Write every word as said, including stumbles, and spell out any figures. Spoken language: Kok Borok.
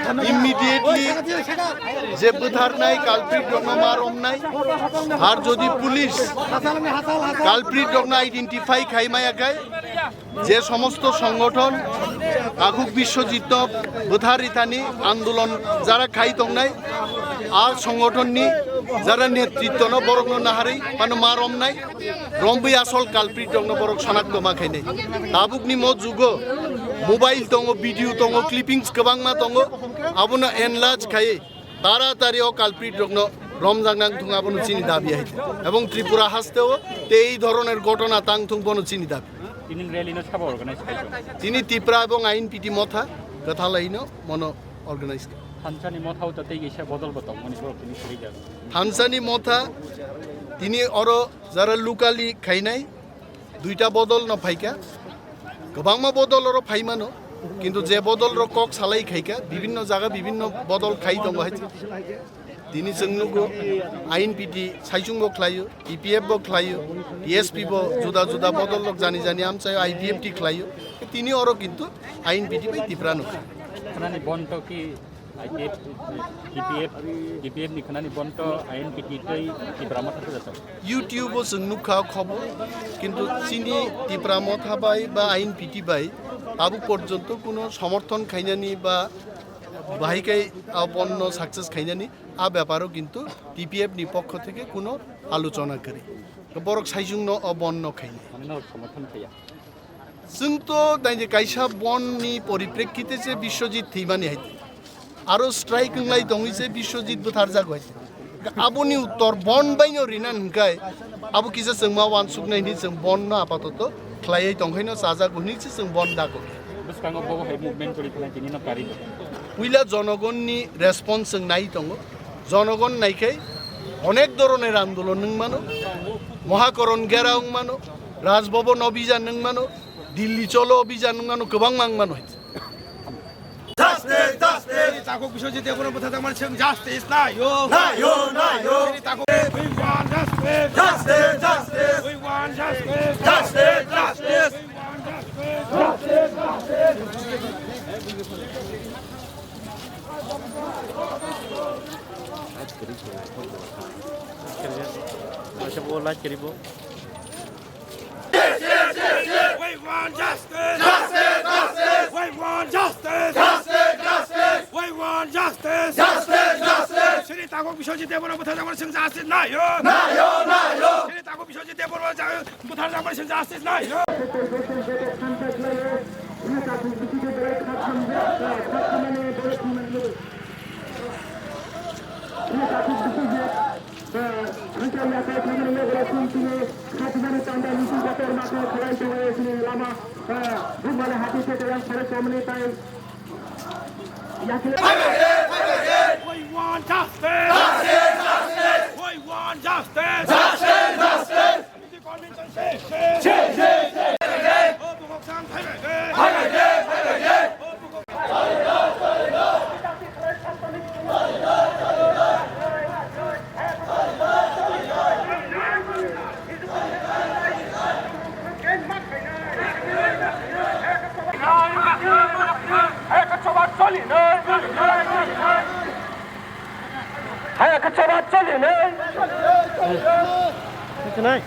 Immediately je bwtharnai culprit rokno ma romnai, ar jodi police culprit rokno identify khai maya khe, je somosto songothon Takhuk Biswajitno bwthar rithani andolon jara khai tongnai, a songothonni jara netritwno borokno naharwi phano ma romnai, romwi asol culprit rokno borok sonakto ma khainai. Tabukni mo jugo mobile tongo, video tongo, clippings kwbangma tongo, abono enlarge khai taratari o culprit rokno romjak nang thung, abono chini dabi hai. Ebong Tripura hasteo tei ei dhoroner ghotona tang thung, bono chini dabi. Tini rally no sabo organize khai tong? Tini Tipra ebong I N P T motha kwthalaino mono organize khai. Thansani motha o tei kaisa bodol bo tong mani borok tini suri jak. Thansani motha tini oro jara locally khainai duita bodol no phaikha. Kwbangma bodol oro phai mano, kintu je bodol rok kok salai khaikha, bibinno jaga bibinno bodol khai tongo hai. Tini chwng nugo, I N P T saichung bo khlaio, T P F bo khlaio, T S P bo juda juda bodol rok jani jani amchaio, I P F T khlaio. Tini oro kintu I N P T bai Tipra nukha. Khwnani bonto ki I P F, T P F, T P F ni khwnani bonto I N P T tei Tipra motha thajak. YouTube o chwng nukha khobor, kintu chini Tipra motha bai ba I N P T bai tabuk porjonto kuno somorthon khainani ba bahai khai a bonno success khainani a beparo kintu T P F ni pokkho theke kuno alochona kwrwi. Borok saichungno o bonno khainai. Mane norok somorthon khaiya. Chwng to naidi kaisa bonni poriprekkite se Biswajit thwimani hai. Aro strike wnglai tongwi se Biswajit bwtharjago hai. Aboni uttor bon baino rina hwnkhai abo kisa chwng ma wansuknai hwnwi chwng bonno apatoto khlaiwi tongkhaino chajago hwnwi se chwng bon dago. Bwskango bobo hai movement kwrwi khwnai tini no kari. Puila jonogonni response chwng nai tongo. Jonogon naikhai onek doroner andolon nwng mano, Mohakoron gera wng mano, Rajbhaban obhijan nwng mano, Dilli Cholo obhijan nwng mano, kwbangma wng mano. Justice, justice. Takhuk Biswajit Debbarma bwtharjakmani chwng justice naio. Naio, naio. Takhuk, we want justice. Justice, justice. We want justice. Justice, justice. We want justice. Justice, justice. We want justice! Justice! Justice! We want justice! Justice! Justice! We want justice! Justice! Justice! Shri Takhuk Biswajit Debbarma bwtharjakmani chwng justice naio! Naio! Naio! Shri Takhuk Biswajit Debbarma ja-, bwtharjakmani chwng justice naio! We want justice! We want justice! Justice! Justice! Hai, kachaba choli nai. Nai.